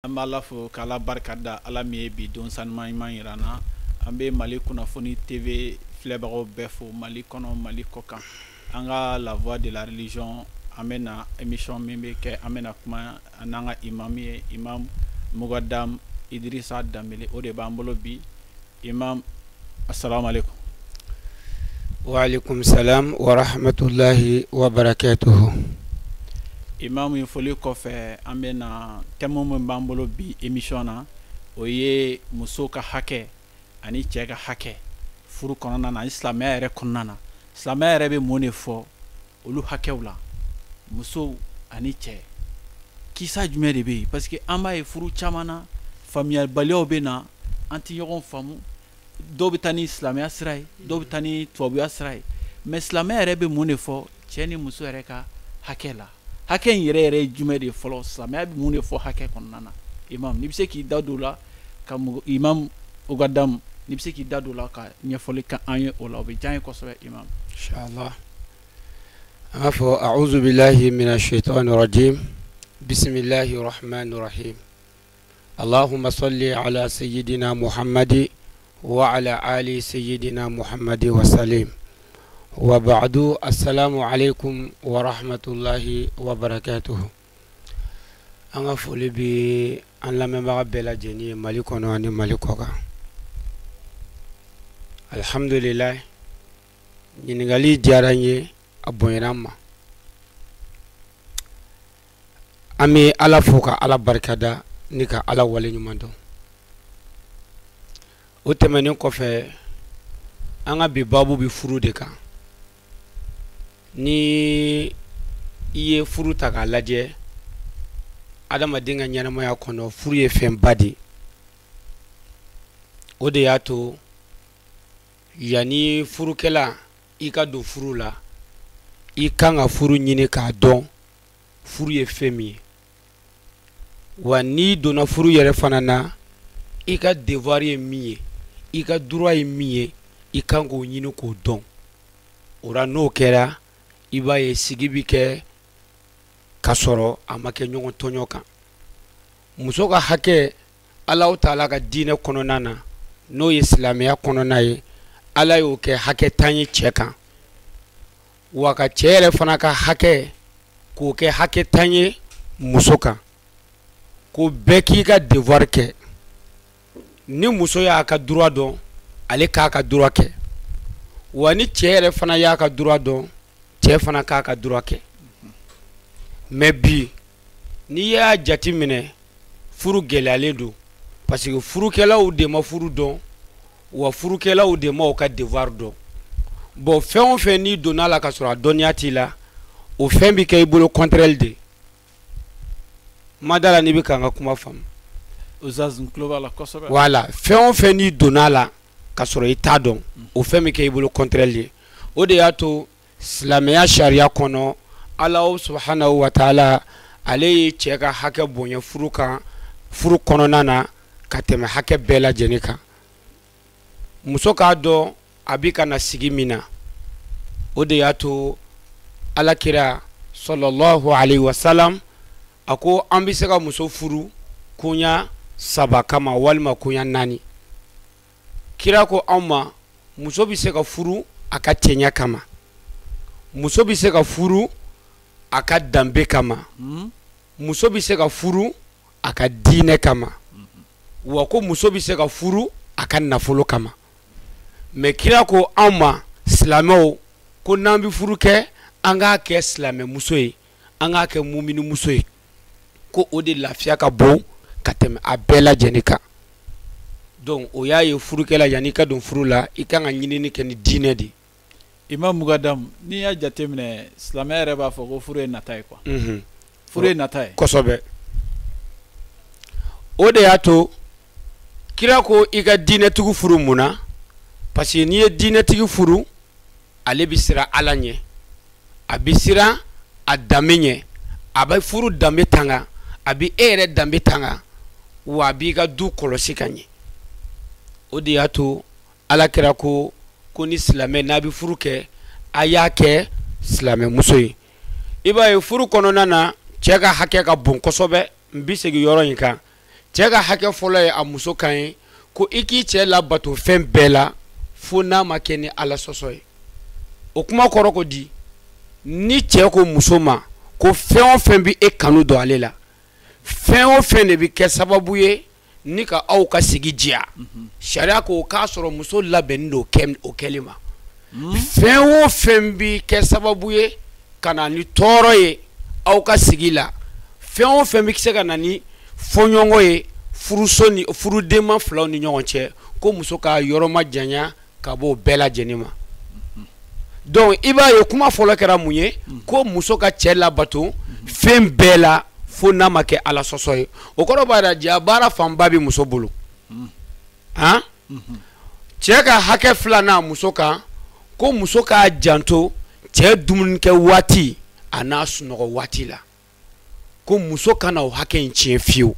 An b'Ala fo k'Ala barika da Ala min ye bi don sanuman ɲuman jira an na. An bɛ Mali kunnafoni TV filɛbagaw bɛɛ fo Mali kɔnɔ Mali kɔ kan. An ka la voix de la religion an bɛna émission min bɛ kɛ an bɛna kuma n'an ka imam ye imam Mugadam Idirisa Danbele o de b'an bolo bi imam assalamu alaikum. Wa alaikum salam wa rahmatullahi wa barakatuhu. Imam foli kɔfɛ an bɛna thème min b'an bolo bi émission na o ye muso ka hakɛ ani cɛ ka hakɛ furu kɔnɔna na ani silamɛya yɛrɛ kɔnɔna na silamɛya yɛrɛ bɛ mun de fɔ olu hakɛw la musow ani cɛ kisa jumɛn de bɛ yen parce que an b'a ye furu caman na faamuyabaliyaw bɛ na an tɛ ɲɔgɔn faamu dɔw bɛ taa ni silamɛya sira ye dɔw bɛ taa ni tubabuya sira ye mais silamɛya yɛrɛ bɛ mun de fɔ cɛ ni muso yɛrɛ ka hakɛ la hakɛ in yɛrɛ yɛrɛ ye jumɛn de ye fɔlɔ silamɛya bɛ mun de fɔ hakɛ kɔnɔna na imam n'i bɛ se k'i da don o la ka imam Mugadam n'i bɛ se k'i da don o la ka ɲɛfɔli kɛ an ye o la o bɛ diya an ye kosɛbɛ imam. Inshallah. An b'a fɔ a'udhu billahi minash shaitani rajim bismillahir rahmanir rahim Allahumma salli ala sayyidina Muhammadi wa ala ali sayyidina Muhammadi wa salim wa ba'du assalamu alaikum wa rahmatullahi wa barakatuhu. An ka foli bɛ an lamɛnbaga bɛɛ lajɛlen ye Mali kɔnɔ ani Mali kɔ kan. Alhamdulillah, ɲininkali diyara n ye, a bonyana n ma. An bɛ Ala fo ka Ala barikada ni ka Ala waleɲuman dɔn. O tɛmɛnen kɔfɛ, an ka bi baabu bɛ furu de kan. Ni i ye furu ta k'a lajɛ, adamaden ka ɲɛnamaya kɔnɔ, furu ye fɛnba de ye. O de y'a to yanni furukɛla i ka don furu la, i kan ka furu ɲini k'a dɔn furu ye fɛn min ye. Wa n'i donna furu yɛrɛ fana na, i ka devoir ye min ye, i ka droit ye min ye, i kan k'o ɲini k'o dɔn. O la n'o kɛra, i b'a ye sigi bɛ kɛ ka sɔrɔ a ma kɛ ɲɔgɔn tɔɲɔ kan. Muso ka hakɛ Alahu taala ka diinɛ kɔnɔna na, n'o ye silamɛya kɔnɔna ye, Ala y'o kɛ hakɛ 10 ye cɛ kan. Wa ka cɛ yɛrɛ fana ka hakɛ k'o kɛ hakɛ 10 ye muso kan. Ko bɛɛ k'i ka devoir kɛ. Ni muso y'a ka droit dɔn, ale k'a ka droit kɛ. Wa ni cɛ yɛrɛ fana y'a ka droit dɔn, cɛ fana k'a ka droit kɛ. Mais bi n'i y'a jate minɛ, furu gɛlɛyalen don parce que furukɛlaw de ma furu dɔn, wa furukɛlaw de ma u ka devoir dɔn. Bon, fɛn o fɛn n'i donna la ka sɔrɔ a dɔnniya t'i la, o fɛn bɛ kɛ i bolo contraire de. Ma da la n'i bɛ ka n ka kuma faamu. Oustaz, n tulo b'a la kosɛbɛ. Voilà, fɛn o fɛn n'i donna la ka sɔrɔ i t'a dɔn, o fɛn bɛ kɛ i bolo contraire de. O de y'a to silamɛya sariya kɔnɔ, Alahu subahanahu wa taala ale ye cɛ ka hakɛ bonya furu kan, furu kɔnɔna na ka tɛmɛ hakɛ bɛɛ lajɛlen kan. Muso k'a dɔn a bɛ ka na sigi min na, o de y'a to Ala kira sallallahu alayhi wa salam a ko an bɛ se ka muso furu koɲa 3 kama walima koɲa 4. Kira ko anw ma, muso bɛ se ka furu a ka cɛɲa kama, muso bɛ se ka furu a ka danbe kama, muso bɛ se ka furu a ka diinɛ kama, wa ko muso bɛ se ka furu a ka nafolo kama. Mais kira ko anw ma silamɛw ko n'an bɛ furu kɛ, an k'a kɛ silamɛmuso ye, an k'a kɛ muminimuso ye, ko o de lafiya ka bon ka tɛmɛ a bɛɛ lajɛlen kan. Donc o y'a ye furukɛla yanni i ka don furu la, i kan ka ɲinini kɛ ni diinɛ de ye. Imam Mugadam, n'i y'a jateminɛ, silamɛya yɛrɛ b'a fɔ ko furu ye nata ye quoi. Furu ye nata ye. Kosɛbɛ. O de y'a to kira ko i ka diinɛtigi furu mun na? Parce que n'i ye diinɛtigi furu, ale bɛ siran Ala ɲɛ, a bɛ siran a danbe ɲɛ, a bɛ furu danbe tanga, a bɛ e yɛrɛ danbe tanga, wa a b'i ka du kɔlɔsi ka ɲɛ. O de y'a to Ala kira ko ko ni silamɛ n'a bɛ furu kɛ, a y'a kɛ silamɛmuso ye. I b'a ye furu kɔnɔna na, cɛ ka hakɛ ka bon kosɛbɛ. N bɛ segin yɔrɔ in kan. Cɛ ka hakɛ fɔlɔ ye a muso kan ye ko i k'i cɛ labato fɛn bɛɛ la fo n'a ma kɛ ni Ala sɔsɔ ye. O kuma kɔrɔ ko di? Ni cɛ ko muso ma ko fɛn o fɛn bɛ e kanu don ale la, fɛn o fɛn de bɛ kɛ sababu ye ni ka aw ka sigi diya, sariya ko k'a sɔrɔ muso labɛnnen don o kɛli ma. Fɛn o fɛn bɛ kɛ sababu ye ka na ni tɔɔrɔ ye aw ka sigi la, fɛn o fɛn bɛ se ka na ni fɔɲɔgɔnkɔ ye furuso ni furudenma filaw ni ɲɔgɔn cɛ, ko muso ka yɔrɔ majanya ka bɔ o bɛɛ lajɛlen ma. Donc i b'a ye kuma fɔlɔ kɛra mun ye? Ko muso ka cɛ labato fɛn bɛɛ la fo n'a ma kɛ Ala sɔsɔ ye. O kɔrɔ b'a jira ja baara fanba bɛ muso bolo. Han, cɛ ka hakɛ filanan muso kan, ko muso k'a janto cɛ dumunikɛ waati a n'a sunɔgɔ waati la, ko muso kana o hakɛ in tiɲɛ fiyewu.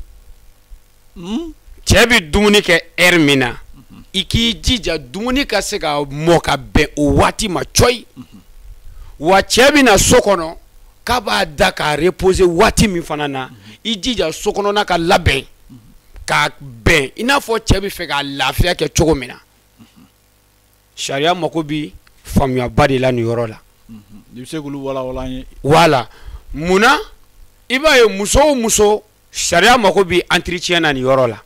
Cɛ bɛ dumuni kɛ heure min na, i k'i jija dumuni ka se ka mɔ ka bɛn o waati ma cɔyi. Wa cɛ bɛ na so kɔnɔ k'a b'a da k'a reposer waati min fana na, i jija so kɔnɔna ka labɛn k'a bɛn i n'a fɔ cɛ bɛ fɛ ka lafiya kɛ cogo min na. Sariya mako bi faamuyaba de la nin yɔrɔ la. I bɛ se k'olu walawala an ye. Wala munna i b'a ye muso o muso, sariya mako bi entretien na nin yɔrɔ la.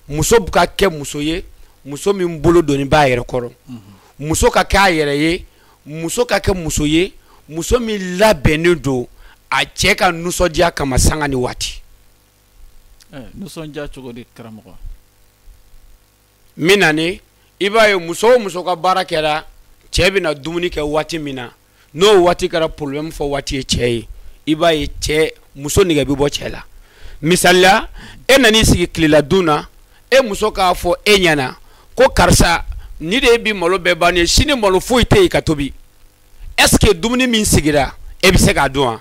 Muso ka kɛ muso ye, muso min bolo donni b'a yɛrɛ kɔrɔ, muso ka kɛ a yɛrɛ ye, muso ka kɛ muso ye, muso min labɛnnen don a cɛ ka nisɔndiya kama sanga ni waati. Nisɔndiya cogo di karamɔgɔ? Min na ni i b'a ye muso o muso ka baara kɛra, cɛ bɛna dumuni kɛ waati min na, n'o waati kɛra problème fɔ waati ye cɛ ye, i b'a ye cɛ muso nege bɛ bɔ cɛ la. Misaliya, e nan'i sigi tilela dun na, e muso k'a fɔ e ɲɛna ko karisa ni de ye bi malo bɛɛ bannen ye, sini malo foyi tɛ yen ka tobi. Est ce que dumuni min sigira e bɛ se k'a dun wa?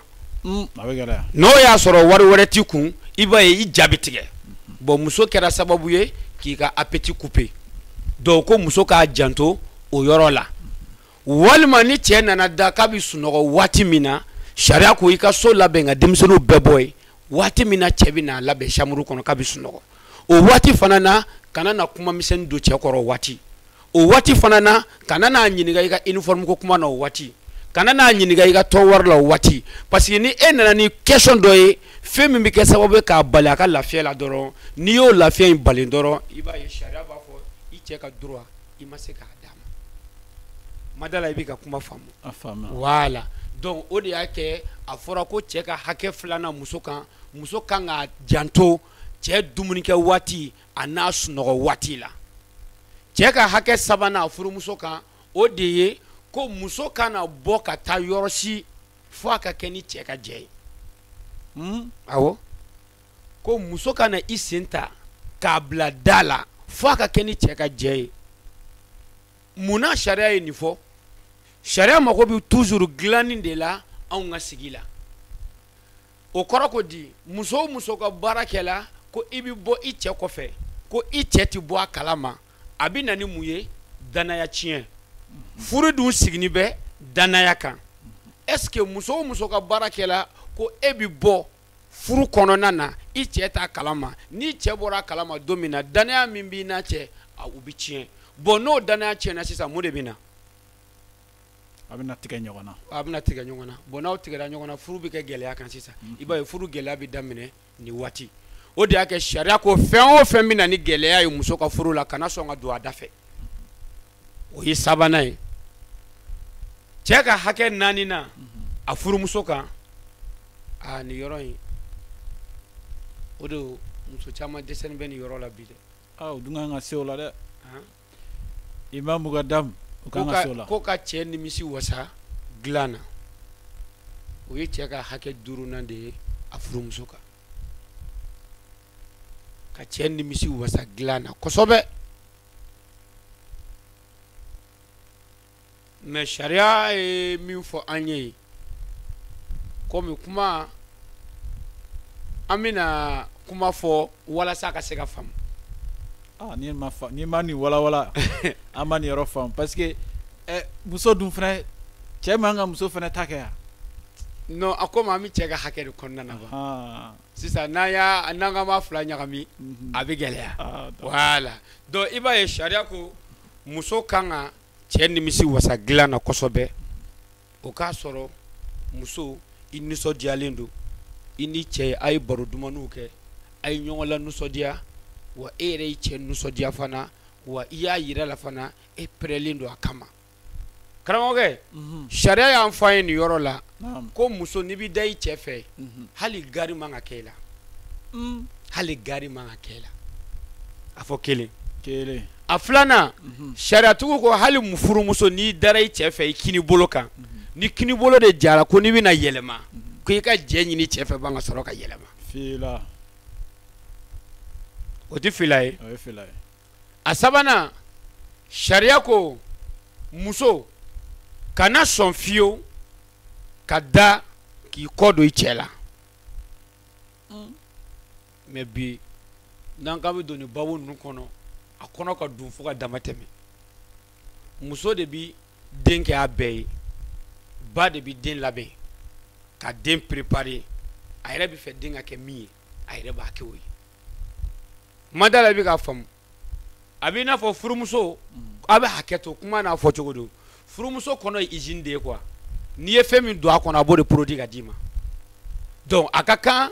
A bɛ gɛlɛya. N'o y'a sɔrɔ wari wɛrɛ t'i kun, i b'a ye i ja bɛ tigɛ. Bon, muso kɛra sababu ye k'i ka appétit couper. Donc ko muso k'a janto o yɔrɔ la. Walima ni cɛ nana da k'a bɛ sunɔgɔ waati min na, sariya ko i ka so labɛn ka denmisɛnninw bɛɛ bɔ yen. Waati min na cɛ bɛ n'a labɛn chambre kɔnɔ k'a bɛ sunɔgɔ, o waati fana na, kana na kuma misɛnnin don cɛ kɔrɔ o waati. O waati fana na, kana n'a ɲininka i ka uniforme ko kuma na o waati, kana n'a ɲininka i ka tɔn wari la o waati. Parce que ni e nana ni question dɔ ye, fɛn min bɛ kɛ sababu ye k'a bali a ka lafiya la dɔrɔn, n'i y'o lafiya in bali dɔrɔn, i b'a ye sariya b'a fɔ i cɛ ka droit i ma se k'a d'a ma. Ma da la i b'i ka kuma faamu. A faamuya. Voilà, donc o de y'a kɛ a fɔra ko cɛ ka hakɛ filanan muso kan, muso kan k'a janto cɛ dumunikɛ waati a n'a sunɔgɔ waati la. Cɛ ka hakɛ sabanan furumuso kan, o de ye ko muso kana bɔ ka taa yɔrɔ si fo a ka kɛ ni cɛ ka jɛ ye. Awɔ, ko muso kana i sen ta k'a bila da la fo a ka kɛ ni cɛ ka jɛ ye. Munna sariya ye nin fɔ? Sariya mako bɛ toujours dilanni de la anw ka sigi la. O kɔrɔ ko di? Muso o muso ka baara kɛla ko i bɛ bɔ i cɛ kɔfɛ, ko i cɛ tɛ bɔ a kalama, a bɛ na ni mun ye? Danaya tiɲɛ. Furu dun sigini bɛ danaya kan. Est ce que muso o muso ka baara kɛla ko e bɛ bɔ furu kɔnɔna na i cɛ t'a kalama, n'i cɛ bɔra a kalama don min na, danaya min b'i n'a cɛ, a o bɛ tiɲɛ. Bon, n'o danaya tiɲɛna sisan, mun de bɛ na? A bɛna tigɛ ɲɔgɔn na. A bɛna tigɛ ɲɔgɔn na. Bon, n'aw tigɛra ɲɔgɔn na, furu bɛ kɛ gɛlɛya kan sisan. I b'a ye furu gɛlɛya bɛ daminɛ nin waati. O de y'a kɛ sariya ko fɛn o fɛn bɛ na ni gɛlɛya ye muso ka furu la, kana sɔn ka don a da fɛ. O ye sabanan ye. Cɛ ka hakɛ naaninan a furumuso kan, aa nin yɔrɔ in, o de muso caman dɛsɛlen bɛ nin yɔrɔ la bi dɛ. Aa, o dun kan ka se o la dɛ. Imam Mukadam, o kan ka se o la. Ko ka cɛ nimisi wasa dilan na, o ye cɛ ka hakɛ duurunan de ye a furumuso kan. Ka cɛ nimisi wasa dilan na kosɛbɛ. Mais sariya ye min fɔ an ye, komi kuma an bɛna kuma fɔ walasa ka se ka faamu. Ah, n'i ma fa, n'i ma nin walawala, an ma nin yɔrɔ faamu parce que muso dun fana, cɛ man ka muso fana ta kɛ yan. Non, a komi an bɛ cɛ ka hakɛ de kɔnɔna na quoi. Sisan n'an y'a n'an k'an b'a fila ɲagami, a bɛ gɛlɛya. Voilà, donc i b'a ye sariya ko muso kan ka cɛ nimisi wasa dilan na kosɛbɛ. O k'a sɔrɔ muso i nisɔndiyalen don, i ni cɛ a ye baro dumanniw kɛ, a ye ɲɔgɔn la nisɔndiya, wa e yɛrɛ y'i cɛ nisɔndiya fana, wa i y'a yira la fana e pɛrɛlen don a kama. Karamɔgɔkɛ, sariya y'an fɔ an ye nin yɔrɔ la ko muso n'i bɛ da i cɛ fɛ, hali gari man ka kɛ i la. Hali gari man ka kɛ i la. A fɔ kelen. Kelen. A filanan, sariyatigiw ko hali furumuso n'i dara i cɛ fɛ i kini bolo kan, ni kini bolo de jara ko n'i bɛna yɛlɛma, ko i ka jɛ ɲini cɛ fɛ ban ka sɔrɔ ka yɛlɛma. Fila. O tɛ fila ye. O ye fila ye. A sabanan, sariya ko muso kana sɔn fiyewu ka da k'i kɔ don i cɛ la. Mais bi n'an k'an bɛ don nin babu ninnu kɔnɔ, a kɔnɔ ka dun fo ka dama tɛmɛ. Muso de bi den kɛ a bɛɛ ye, ba de bi den labɛn ka den préparer, a yɛrɛ bɛ fɛ den ka kɛ min ye, a yɛrɛ b'a kɛ o ye. Ma da la i bɛ k'a faamu. A b'i n'a fɔ furumuso, a bɛ hakɛ to kuma n'a fɔ cogo don. Furumuso kɔnɔ ye usine de ye quoi. N'i ye fɛn min don a kɔnɔ, a b'o de produit ka d'i ma. Donc a ka kan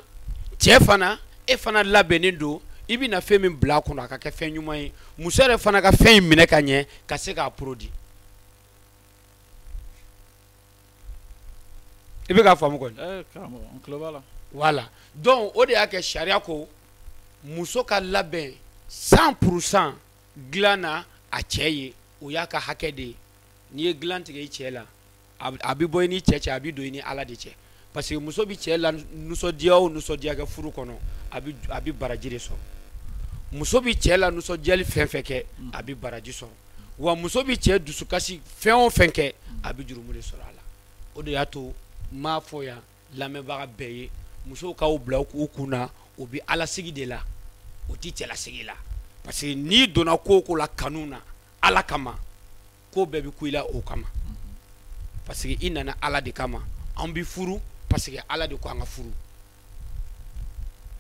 cɛ fana, e fana labɛnnen don, i bɛna fɛn min bila a kɔnɔ, a ka kɛ fɛn ɲuman ye. Muso yɛrɛ fana ka fɛn in minɛ ka ɲɛ ka se k'a produit. I bɛ k'a faamu kɔni? Karamɔgɔ, n tulo b'a la. Voilà, donc o de y'a kɛ sariya ko muso ka labɛn 100% dilan na a cɛ ye, o y'a ka hakɛ de ye. N'i ye dilan tigɛ i cɛ la, a bɛ bɔ i ni cɛ cɛ, a bɛ don i ni Ala de cɛ. Parce que muso bɛ cɛ la nisɔndiya o nisɔndiya kɛ furu kɔnɔ, a bɛ baraji de sɔrɔ. Muso bɛ cɛ la nisɔndiyali fɛn fɛn kɛ, a bɛ baraji sɔrɔ. Wa muso bɛ cɛ dusukasi fɛn o fɛn kɛ, a bɛ jurumu de sɔrɔ a la. O de y'a to n m'a fɔ yan lamɛnbaga bɛɛ ye, musow k'aw bila u kun na, u bɛ Ala sigi de la, o tɛ cɛlasigi la. Parce que n'i donna ko o ko la kanu na Ala kama, ko bɛɛ bɛ ku i la o kama. Parce que i nana Ala de kama. An bɛ furu parce que Ala de ko an ka furu.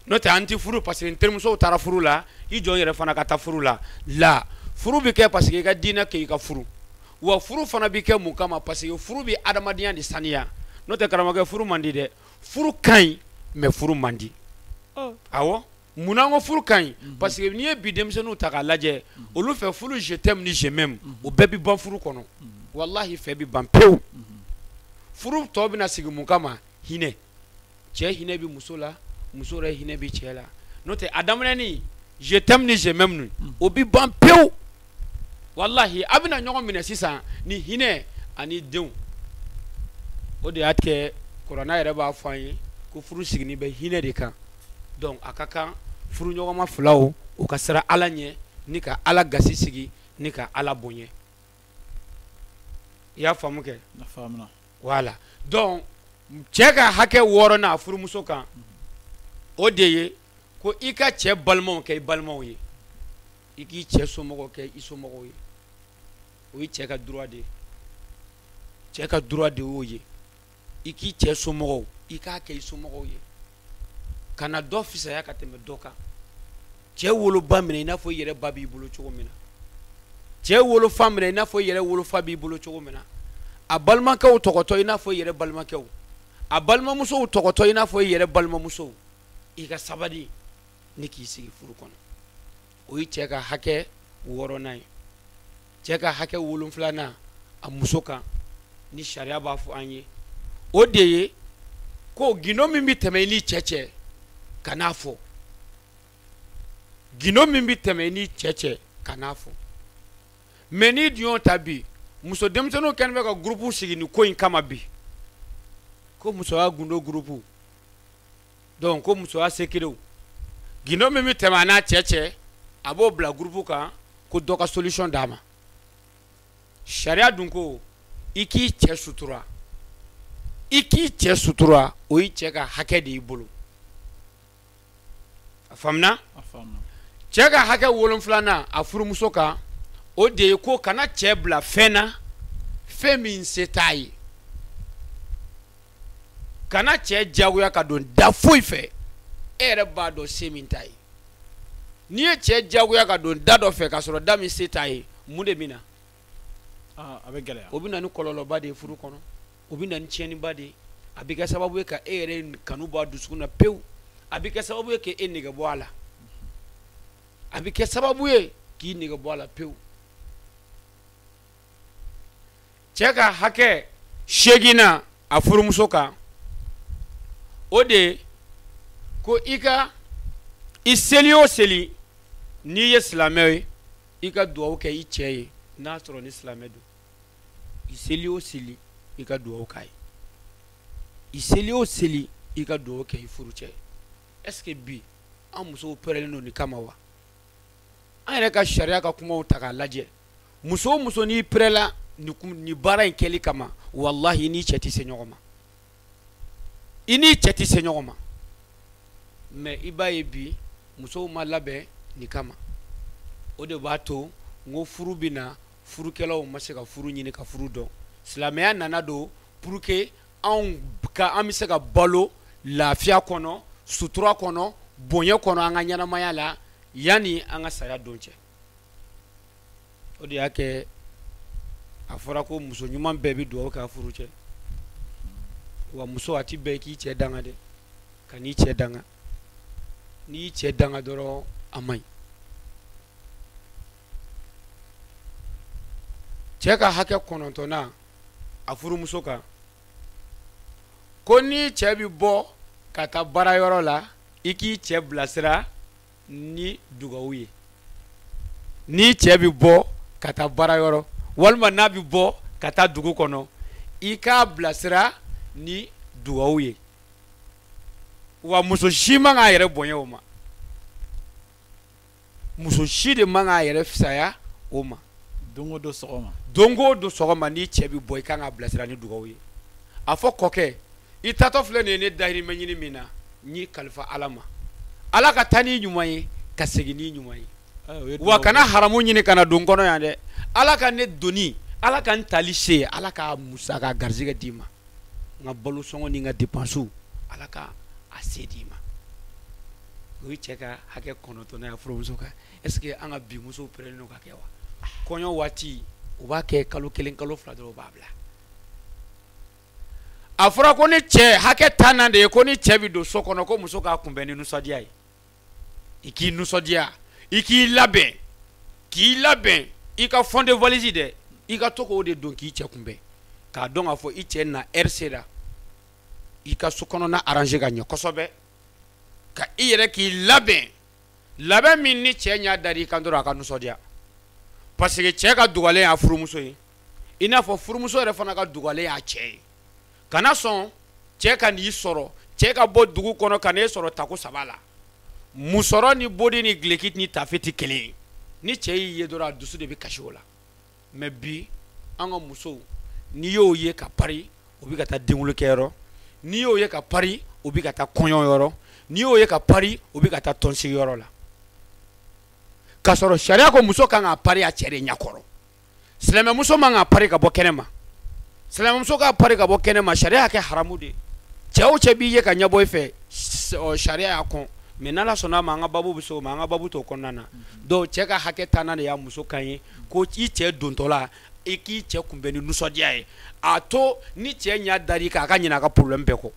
N'o tɛ an tɛ furu parce que n terimusow taara furu la, i jɔ yɛrɛ fana ka taa furu la. La furu bɛ kɛ parce que i ka diinɛ kɛ i ka furu. Wa furu fana bɛ kɛ mun kama? Parce que furu bɛ adamadenya de saniya. N'o tɛ karamɔgɔkɛ, furu man di dɛ. Furu ka ɲi, mais furu man di. Awɔ. Munna an ko furu ka ɲi? Parce que n'i ye bi denmisɛnninw ta k'a lajɛ, olu fɛ furu je t'aime ni je m'aime, o bɛɛ bɛ ban furu kɔnɔ. Walahi fɛ bɛ ban pewu. Furu tɔ bɛna sigi mun kama? Hinɛ. Cɛ hinɛ bɛ muso la, muso yɛrɛ hinɛ bɛ cɛ la. N'o tɛ a daminɛni je t'aime ni je m'aime nin, o bɛ ban pewu. Walahi a bɛna ɲɔgɔn minɛ sisan ni hinɛ ani denw. O de y'a kɛ kuranɛ yɛrɛ b'a fɔ an ye ko furu sigini bɛ hinɛ de kan. Donc a ka kan furuɲɔgɔnma filaw u ka siran Ala ɲɛ, ni ka Ala gasi sigi, ni ka Ala bonya. I y'a faamu kɛ? A faamuna. Voilà, donc cɛ ka hakɛ wɔɔrɔnan a furumuso kan, o de ye ko i ka cɛ balimaw kɛ i balimaw ye, i k'i cɛ somɔgɔw kɛ i somɔgɔw ye. O ye cɛ ka droit de ye. Cɛ ka droit de y'o ye. I k'i cɛ somɔgɔw, i k'a kɛ i somɔgɔw ye. Kana dɔ fisaya ka tɛmɛ dɔ kan. Cɛ woloba minɛ i n'a fɔ i yɛrɛ ba b'i bolo cogo min na. Cɛ wolofa minɛ i n'a fɔ i yɛrɛ wolofa b'i bolo cogo min na. A balimakɛw tɔgɔtɔ i n'a fɔ i yɛrɛ balimakɛw. A balimamusow tɔgɔtɔ i n'a fɔ i yɛrɛ balimamusow. I ka sabali ni k'i sigi furu kɔnɔ. O ye cɛ ka hakɛ wɔɔrɔnan ye. Cɛ ka hakɛ wolonfilanan a muso kan, ni sariya b'a fɔ an ye, o de ye ko gindo min bɛ tɛmɛ i ni cɛ cɛ, kan'a fɔ. Gindo min bɛ tɛmɛ i ni cɛ cɛ, kan'a fɔ. Mais n'i dun y'o ta bi, muso denmisɛnninw kɛlen bɛ ka groupe sigi nin ko in kama bi, ko musoya gundo groupe, donc ko musoya sekerew. Gindo min bɛ tɛmɛ a n'a cɛ cɛ, a b'o bila groupe kan ko dɔ ka solution d'a ma. Sariya dun ko i k'i cɛ sutura, i k'i cɛ sutura, o y'i cɛ ka hakɛ de y'i bolo. A faamuna? A faamuna. Cɛ ka hakɛ wolonfilanan a furumuso kan, o de ye ko kana cɛ bila fɛn na, fɛn min se t'a ye. Kana cɛ jagoya ka don da foyi fɛ, e yɛrɛ b'a dɔn se min t'a ye. N'i ye cɛ jagoya ka don da dɔ fɛ k'a sɔrɔ da min se t'a ye, mun de bɛ na? A bɛ gɛlɛya. O bɛ na ni kɔlɔlɔba de ye furu kɔnɔ, o bɛ na ni tiɲɛniba de ye. A bɛ kɛ sababu ye ka e yɛrɛ kanu bɔ a dusukun na pewu. A bɛ kɛ sababu ye k'e nege bɔ a la. A bɛ kɛ sababu ye k'i nege bɔ a la pewu. Cɛ ka hakɛ 8nan a furumuso kan, o de ye ko i ka i seli o seli, n'i ye silamɛ ye, i ka dugawu kɛ i cɛ ye n'a sɔrɔ ni silamɛ don. I seli o seli, i ka dugawu k'a ye. I seli o seli, i ka dugawu kɛ i furucɛ ye. Est-ce que bi an musow pɛrɛlen don nin kama wa? An yɛrɛ ka sariya ka kumaw ta k'a lajɛ. Muso o muso n'i pɛrɛla nin baara in kɛli kama, walahi i n'i cɛ tɛ se ɲɔgɔn ma. I n'i cɛ tɛ se ɲɔgɔn ma. Mais i b'a ye bi musow ma labɛn nin kama. O de b'a to n ko furu bɛ na, furukɛlaw ma se ka furu ɲini ka furu dɔn. Silamɛya nana don pour que anw ka an bɛ se ka balo lafiya kɔnɔ, sutura kɔnɔ, bonya kɔnɔ an ka ɲɛnamaya la yanni an ka saya don cɛ. O de y'a kɛ a fɔra ko muso ɲuman bɛɛ bɛ dugawu kɛ a furu cɛ. Wa muso a ti bɛn k'i cɛ danga dɛ, ka n'i cɛ danga. N'i y'i cɛ danga dɔrɔn a man ɲi. Cɛ ka hakɛ 9nan a furumuso kan, ko ni cɛ bɛ bɔ ka taa baarayɔrɔ la, i k'i cɛ bilasira ni dugawu ye. Ni cɛ bɛ bɔ ka taa baarayɔrɔ walima n'a bɛ bɔ ka taa dugu kɔnɔ, i k'a bilasira ni dugawu ye. Wa muso si man k'a yɛrɛ bonya o ma. Muso si de man k'a yɛrɛ fisaya o ma. Don o don sɔgɔma. Don o don sɔgɔma, n'i cɛ bɛ bɔ, i kan k'a bilasira ni dugawu ye. A fɔ kɔkɛ, i taatɔ filɛ nin ye ne dahirimɛ ɲini min na, n y'i kalifa Ala ma. Ala ka taa n'i ɲuman ye, ka segin n'i ɲuman ye. Wa kana haramu ɲini ka na don n kɔnɔ yan dɛ. Ala ka ne doni, Ala ka n tali se, Ala ka musaka garijɛgɛ d'i ma. N ka balo sɔngɔ ni n ka dépense, Ala ka a se d'i ma. O ye cɛ ka hakɛ 9nan ye furumuso kan. Est-ce que an ka bi musow pɛrɛnnen don ka kɛ wa? Kɔɲɔ waati u b'a kɛ kalo 1 kalo 2 dɔrɔn u b'a bila. A fɔra ko ni cɛ hakɛ 10nan de ye ko ni cɛ bɛ don so kɔnɔ ko muso k'a kunbɛn ni nisɔndiya ye. I k'i nisɔndiya, i k'i labɛn, k'i labɛn i ka fond de valise dɛ, i ka to k'o de don k'i cɛ kunbɛn. K'a dɔn k'a fɔ i cɛ na heure sera, i ka so kɔnɔna arranger ka ɲɛ kosɛbɛ. Ka i yɛrɛ k'i labɛn, labɛn min ni cɛ ɲɛ dar'i kan dɔrɔn a ka nisɔndiya. Parce que cɛ ka dugalen y'a furumuso ye, i n'a fɔ furumuso yɛrɛ fana ka dugalen y'a cɛ ye. Kana sɔn cɛ ka n'i sɔrɔ, cɛ ka bɔ dugu kɔnɔ ka n'e sɔrɔ tako 3 la. Musɔrɔ ni bodi ni gileki ni tafe tɛ kelen ye. Ni cɛ y'i ye dɔrɔn a dusu de bɛ kasi o la. Mais bi an ka musow, n'i y'o ye ka pari, o bɛ ka taa denkulikɛyɔrɔ. N'i y'o ye ka pari, o bɛ ka taa kɔɲɔyɔrɔ. N'i y'o ye ka pari, o bɛ ka taa tɔnsigiyɔrɔ la. K'a sɔrɔ sariya ko muso kan ka pari a cɛ de ɲɛkɔrɔ. Silamɛmuso man ka pari ka bɔ kɛnɛ ma. Silamɛmuso ka pari ka bɔ kɛnɛ ma, sariya y'a kɛ haramu de ye. Cɛ o cɛ b'i ye ka ɲɛbɔ i fɛ, sariya y'a kɔn. Mais n'Ala sɔnna a ma, an ka babu bɛ se o ma, an ka babu t'o kɔnɔna na. Donc cɛ ka hakɛ 10nan de y'a muso kan ye, ko i cɛ dontɔla, i k'i cɛ kunbɛn ni nisɔndiya ye. A to ni cɛ ɲɛ dar'i kan, a ka ɲinɛ a ka problème bɛɛ kɔ.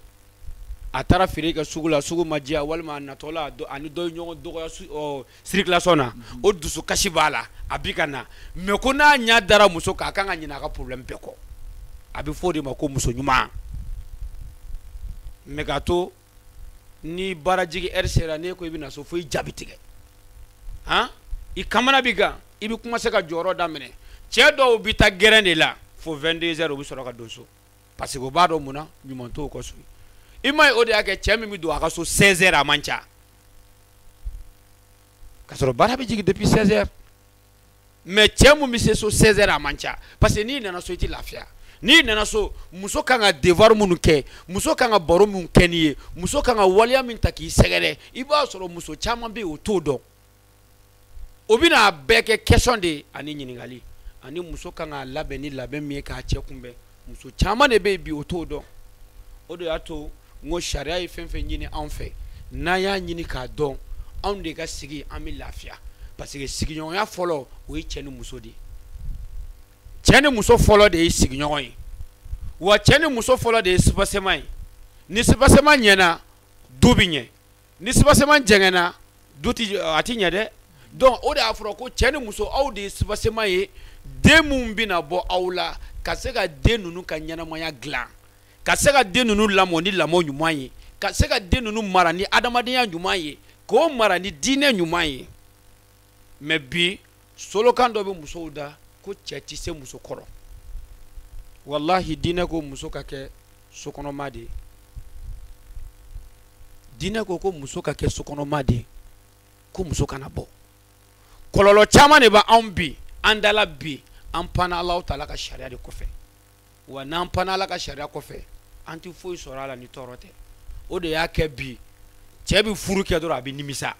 A taara feere kɛ sugu la, sugu ma diya, walima a natɔla ani dɔ ye ɲɔgɔn dɔgɔya circulation na, o dusukasi b'a la, a bi ka na. Mais ko n'a ɲɛ dara muso kan, a kan ka ɲinɛ a ka problème bɛɛ kɔ. A bɛ fɔ o de ma ko muso ɲuman. Mais k'a to ni baarajigi heure sera, n'e ko i bɛ na so fo i ja bɛ tigɛ. Han? I kamana b'i kan, i bɛ commencer ka jɔyɔrɔ daminɛ. Cɛ dɔw bɛ taa gɛrɛn de la fo 22 heures u bɛ sɔrɔ ka don so. Parce que u b'a dɔn mun na ɲuman t'o kɔ so. I m'a ye o de y'a kɛ cɛ min bɛ don a ka so 16 heures a man ca. K'a sɔrɔ baara bɛ jigin depuis 16 heures. Mais cɛ mun bɛ se so 16 heures a man ca. Parce que n'i nana so i tɛ lafiya. N'i nana so, muso kan ka devoir minnu kɛ, muso kan ka baro minnu kɛ n'i ye, muso kan ka waleya min ta k'i sɛgɛrɛ, i b'a sɔrɔ muso caman bɛ yen o t'o dɔn. O bɛna a bɛɛ kɛ question de ye ani ɲininkali. Ani muso kan k'a labɛn ni labɛn min ye k'a cɛ kunbɛn. Muso caman de bɛ yen bi o t'o dɔn. O de y'a to N ko sariya ye fɛn fɛn ɲini anw fɛ, n'an y'a ɲini k'a dɔn, anw de ka sigi an bɛ lafiya, parce que sigiɲɔgɔnya fɔlɔ o ye cɛ ni muso de ye. Cɛ ni muso fɔlɔ de ye sigiɲɔgɔn ye, wa cɛ ni muso fɔlɔ de ye soubassement ye. Ni soubassement ɲɛna, du bɛ ɲɛ. Ni soubassement jɛngɛnna, du ti a ti ɲɛ dɛ. Donc o de y'a fɔra ko cɛ ni muso, aw de ye soubassement ye. Den minnu bɛna bɔ aw la, ka se ka den ninnu ka ɲɛnamaya dilan, ka se ka den ninnu lamɔ ni lamɔ ɲuman ye, ka se ka den ninnu mara ni adamadenya ɲuman ye, k'o mara ni diinɛ ɲuman ye. Mais bi solokan dɔ bɛ musow da ko cɛ tɛ se muso kɔrɔ. Walahi, diinɛ ko muso ka kɛ sokɔnɔma de ye. Diinɛ ko ko muso ka kɛ sokɔnɔma de ye, ko muso kana bɔ. Kɔlɔlɔ caman de bɛ anw bi an dala bi, an panna Alahu taala ka sariya de kɔfɛ. Wa n'an panna Ala ka sariya kɔfɛ, an tɛ foyi sɔrɔ a la ni tɔɔrɔ tɛ. O de y'a kɛ bi cɛ bɛ furu kɛ dɔrɔn, a bɛ nimisa.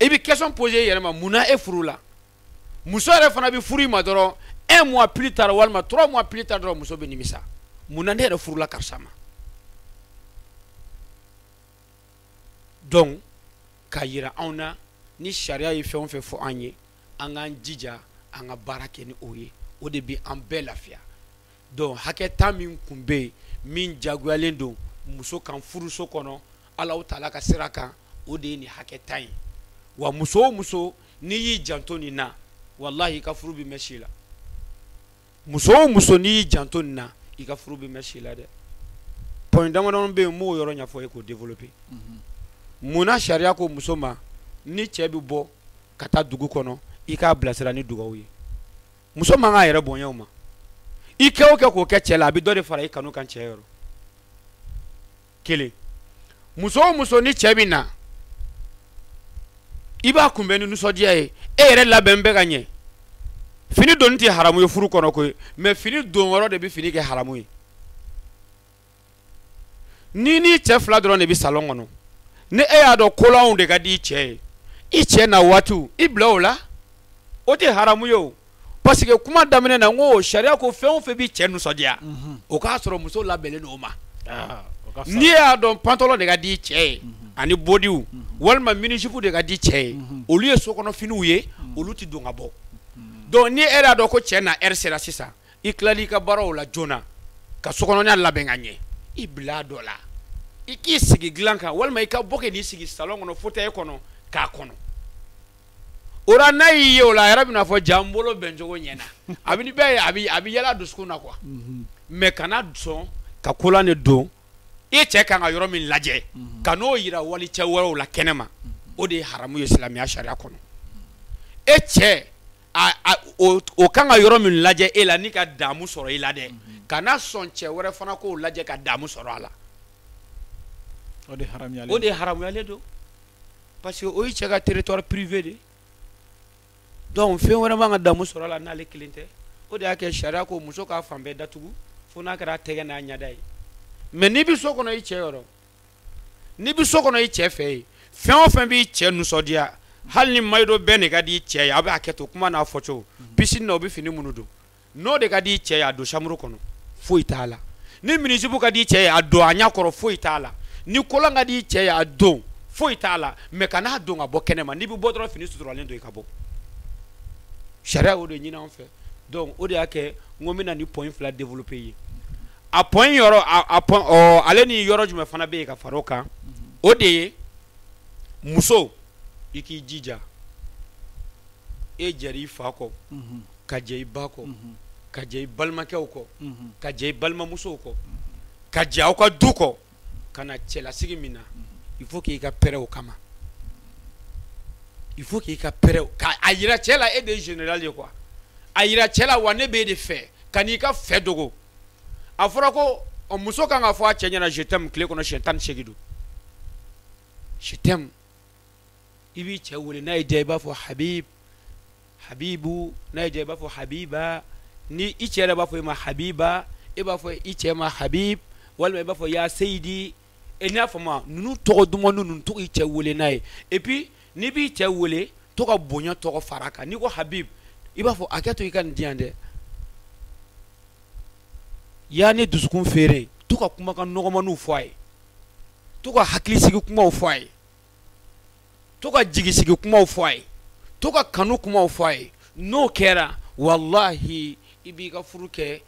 I bɛ question poser i yɛrɛ ma, mun na e furu la? Muso yɛrɛ fana bɛ furu i ma dɔrɔn, un mois plus tard walima 3 mois plus tard dɔrɔn, muso bɛ nimisa: mun na ne yɛrɛ furula karisa ma? Donc k'a yira anw na, ni sariya ye fɛn o fɛn fɔ an ye, an k'an jija an ka baara kɛ ni o ye. O de bɛ an bɛɛ lafiya. Donc hakɛ 10 min kun bɛ yen, min jagoyalen don muso kan furuso kɔnɔ Alahu taala ka sira kan, o de ye nin hakɛ 10 ye. Wa muso o muso n'i y'i janto nin na, walahi, i ka furu bɛ mɛn si la. Muso o muso n'i y'i janto nin na, i ka furu bɛ mɛn si la dɛ. Point damadɔ bɛ yen, n b'o yɔrɔ ɲɛfɔ ye k'o développer. Munna sariya ko muso ma, ni cɛ bɛ bɔ ka taa dugu kɔnɔ, i k'a bilasira ni dugawu ye? Muso man k'a yɛrɛ bonya o ma. I kɛ o kɛ k'o kɛ cɛ la, a bɛ dɔ de fara i kanu kan cɛ yɔrɔ. Kelen, muso o muso ni cɛ bɛ na, i b'a kunbɛn ni nisɔndiya ye, e yɛrɛ labɛn bɛ ka ɲɛ. Fini donni tɛ haramu ye furu kɔnɔ koyi, mais fini don yɔrɔ de bɛ fini kɛ haramu ye. Ni ni cɛ fila dɔrɔn de bɛ salon kɔnɔ, ni e y'a dɔn kolanw de ka di i cɛ ye, i cɛ na waatiw i bila o la, o tɛ haramu ye o. Parce que kuma daminɛ na, n ko sariya ko fɛn o fɛn b'i cɛ nisɔndiya, o k'a sɔrɔ muso labɛnnen don o ma. N'i y'a dɔn pantalon de ka di i cɛ ye ani bodiw, walima mini-jupe de ka di cɛ ye, olu ye sokɔnɔ finiw ye, olu tɛ don ka bɔ. Donc ni e y'a dɔn ko cɛ na heure sera sisan, i tilali i ka baaraw la joona ka sokɔnɔna labɛn ka ɲɛ, i bila dɔ la, i k'i sigi dilan kan, walima i ka bɔ kɛ n'i sigi salon kɔnɔ, fauteuil kɔnɔ k'a kɔnɔ. O la, n'a y'i ye o la, a yɛrɛ bɛna fɔ: ja, n bolo bɛncogo ɲɛna. A bɛ ni bɛɛ ye, a bɛ yɛlɛ a dusukun na quoi. Mais kana sɔn ka kolan de don e cɛ kan ka yɔrɔ min lajɛ, ka n'o yira wali cɛ wɛrɛw la kɛnɛ ma. O de ye haramu ye silamɛya sariya kɔnɔ. E cɛ o kan ka yɔrɔ min lajɛ e la ni ka damu sɔrɔ i la dɛ, kana sɔn cɛ wɛrɛ fana k'o lajɛ ka damu sɔrɔ a la. O de haramuyalen. O de haramuyalen don, parce que o ye cɛ ka territoire privé de. Donc fɛn wɛrɛ man ka damu sɔrɔ a la n'ale kelen tɛ. O de y'a kɛ sariya ko muso k'a fan bɛɛ datugu, fo n'a kɛra a tɛgɛ n'a ɲɛda ye. Mais n'i bɛ so kɔnɔ i cɛ yɔrɔ, n'i bɛ so kɔnɔ i cɛ fɛ yen, fɛn o fɛn b'i cɛ nisɔndiya, hali ni maillot bɛɛ de ka di i cɛ ye, a bɛ hakɛ to kuma n'a fɔcogo, piscine na o bɛ fini minnu don, n'o de ka di i cɛ ye, a don chambre kɔnɔ, foyi t'a la. Ni mini-jupe ka di i cɛ ye, a don a ɲɛ kɔrɔ, foyi t'a la. Ni collant ka di i cɛ ye, a don, foyi t'a la. Mais kan'a don ka bɔ kɛnɛ ma. N'i bɛ bɔ dɔrɔn, fini suturalen don, i ka bɔ. Sariya y'o de ɲini an fɛ. Donc o de y'a kɛ n ko n bɛna ni point fila développer ye. A point yɔrɔ a point ɔ, ale ni yɔrɔ jumɛn fana bɛ yen ka fara o kan? O de ye muso, i k'i jija, e jɛra i fa kɔ, ka jɛ i ba kɔ, ka jɛ i balimakɛw kɔ, ka jɛ i balimamusow kɔ, ka jɛ aw ka du kɔ, ka na cɛlasigi min na, il faut k'i ka pɛrɛ o kama. Il faut k'i ka pɛrɛ ka a yira cɛ la e de ye général ye quoi. A yira cɛ la wa ne b'e de fɛ, ka n'i ka fɛ dogo. A fɔra ko muso kan ka fɔ a cɛ ɲɛna "je t'aime" tile kɔnɔ siɲɛ 18 don. Je t'aime, i b'i cɛ wele, n'a y'i diya i b'a fɔ habib, habibu, n'a y'i diya i b'a fɔ habiba. Ni i cɛ yɛrɛ b'a fɔ i ma habiba, e b'a fɔ i cɛ ma habib, walima i b'a fɔ ya seyidi. E n'i y'a faamu, ninnu tɔgɔ duman ninnu, to k'i cɛ wele n'a ye. Et puis n'i b'i cɛ wele, to ka bonya tɔgɔ fara a kan. N'i ko habib, i b'a fɔ: hakɛ to, i ka nin di yan dɛ, ya ne dusukun feere. To ka kumakan nɔgɔmaniw fɔ a ye. To ka hakilisigi kumaw fɔ a ye, to ka jigisigi kumaw fɔ a ye, to ka kanu kumaw fɔ a ye. N'o kɛra, walahi, i b'i ka furu kɛ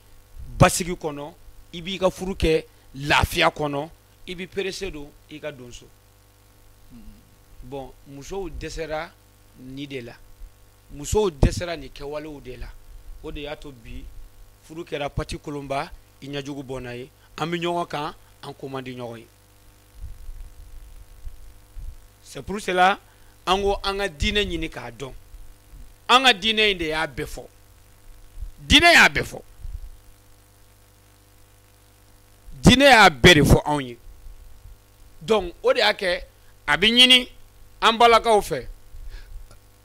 basigi kɔnɔ, i b'i ka furu kɛ lafiya kɔnɔ, i b'i pressé don i ka don so. Bon, musow dɛsɛra nin de la, musow dɛsɛra nin kɛwalew de la. O de y'a to bi furu kɛra pati kolonba, i ɲɛjugu bɔnna ye. An bɛ ɲɔgɔn kan, an ko man di ɲɔgɔn ye. C'est pour cela an ko an ka diinɛ ɲini k'a dɔn. An ka diinɛ in de y'a bɛɛ fɔ, diinɛ y'a bɛɛ fɔ, diinɛ y'a bɛɛ de fɔ anw ye. Donc o de y'a kɛ a bɛ ɲini an balakaw fɛ,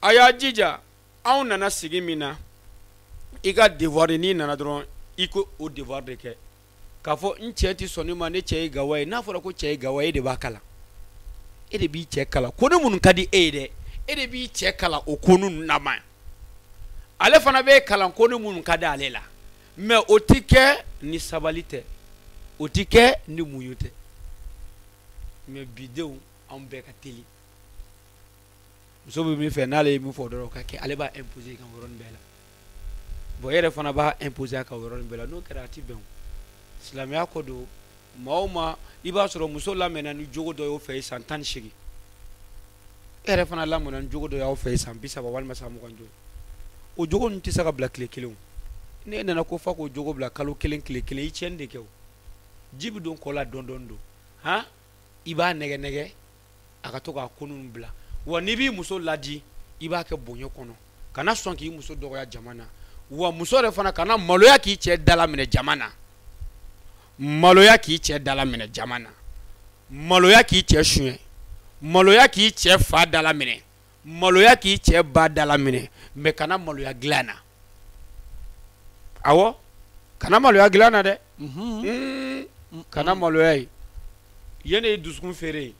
a y'a jija, anw nana sigi min na, i ka devoir, n'i nana dɔrɔn, i ko o devoir de kɛ. K'a fɔ n cɛ tɛ sɔn ne ma, ne cɛ ye gawa ye. N'a fɔra ko cɛ ye gawa ye, e de b'a kalan, e de b'i cɛ kalan ko ni minnu ka di e ye dɛ, e de b'i cɛ kalan o ko ninnu na ma. Ale fana b'e kalan ko ni minnu ka di ale la. Mais o ti kɛ ni sabali tɛ, o ti kɛ ni muɲu tɛ. Mais bidenw, anw bɛɛ ka teli. Muso bɛ min fɛ, n'ale ye min fɔ dɔrɔn, o ka kɛ. Ale b'a imposer kan o yɔrɔnin bɛɛ la. Bon, e yɛrɛ fana b'a imposer a kan o yɔrɔnin bɛɛ la. N'o kɛra, a ti bɛn o. Silamɛya ko don. Maa o maa, i b'a sɔrɔ muso lamɛnna ni jogo dɔ y'o fɛ ye san 18, e yɛrɛ fana lamɔna ni jogo dɔ y'aw fɛ yen san 30 walima san 25, o jogo ninnu tɛ se ka bila tile kelen o. Ne nana ko f'a k'o jogo bila kalo kelen, tile kelen, i tiɲɛni de kɛ o. Ji bɛ don kɔ la dɔɔni dɔɔni don. Han, i b'a nɛgɛ nɛgɛ, a ka to k'a ko ninnu bila. Wa n'i b'i muso ladi, i b'a kɛ bonya kɔnɔ, kana sɔn k'i muso dɔgɔya jama na. Wa muso yɛrɛ fana kana maloya k'i cɛ dala minɛ jama na, maloya k'i cɛ dala minɛ jama na, maloya k'i cɛ suɲɛ, maloya k'i cɛ fa dala minɛ, maloya k'i cɛ ba dala minɛ. Mais kana maloya dilan na. Awɔ, kana maloya dilan na dɛ. Kana maloya ye. Yen de ye dusukun feere ye,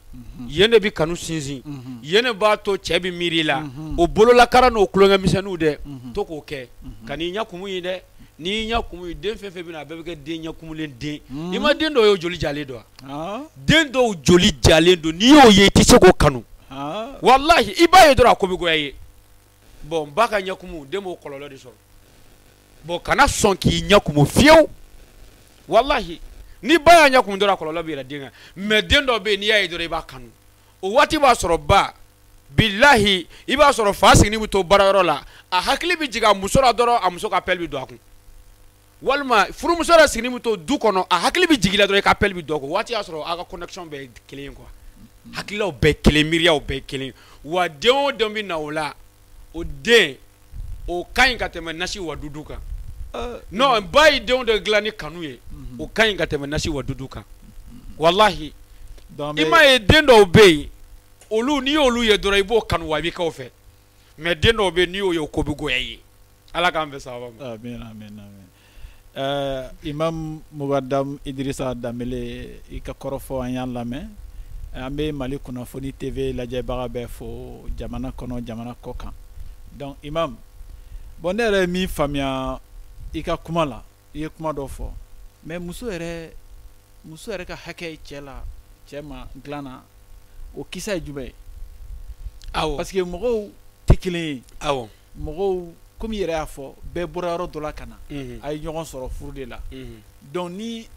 yen de bɛ kanu sinsin, yen de b'a to cɛ bɛ miiri la. O bololakara n'o tulonkɛ misɛnninw dɛ, to k'o kɛ. Ka n'i ɲɛ kumu ye dɛ. N'i ɲɛ kumu ye, den fɛn fɛn bɛ na, a bɛɛ bɛ kɛ den ɲɛ kumulen den. I ma den dɔw ye, o joli jalen don wa? Den dɔw joli jalen don, n'i y'o ye, i tɛ se k'o kanu. Walahi, i b'a ye dɔrɔn, a ko bɛ goya i ye. Bon, ba ka ɲɛ kumu, den b'o kɔlɔlɔ de sɔrɔ. Bon, kana sɔn k'i ɲɛ kumu fiyewu. Walahi, ni ba y'a ɲɛ kumu dɔrɔn, a kɔlɔlɔ bɛ yɛlɛ den kan. Mais den dɔw bɛ yen, n'i y'a ye dɔrɔn, i b'a kanu. O waati b'a sɔrɔ ba, bilahi, i b'a sɔrɔ fa sigilen bɛ to baarayɔrɔ la, a hakili bɛ jigin a muso la dɔrɔn, a muso ka appel bɛ don a kun. Walima furumuso yɛrɛ sigilen bɛ to du kɔnɔ, a hakili bɛ jigin la dɔrɔn, i ka appel bɛ don a kun. O waati y'a sɔrɔ aw ka connexion bɛɛ ye kelen ye quoi, hakililaw bɛɛ kelen, miiriyaw bɛɛ kelen. Wa den o den bɛ na o la, o den o ka ɲi ka tɛmɛ nasi wa dudu kan. Non, ba ye denw de dilan ni kanu ye, o ka ɲi ka tɛmɛ nasi wa dudu kan. Walahi, i m'a ye, den dɔw bɛ yen, olu, n'i y'olu ye dɔrɔn, i b'o kanu, wa i bɛ k'o fɛ. Mais den dɔw bɛ yen, n'i y'o ye, o ko bɛ goya i ye. Ala k'an bɛn sababa ma. Amin, amin, amin. Imam Mukadam Idrissa Dembele, i ka kɔrɔfɔ, an y'a lamɛn. An bɛ Mali kunnafoni TV lajɛbaga bɛɛ fo, jamana kɔnɔ, jamana kɔ kan. Donc imam, bon, ne yɛrɛ ye min faamuya i ka kuma la, i ye kuma dɔ fɔ, mais muso yɛrɛ ka hakɛ ye cɛ la, cɛ ma dilan na, o kisa ye jumɛn ye? Parce que mɔgɔw tɛ kelen ye. Mɔgɔw, komi i yɛrɛ y'a fɔ, bɛɛ bɔra yɔrɔ dɔ la ka na, a ye ɲɔgɔn sɔrɔ furu de la. Donc ni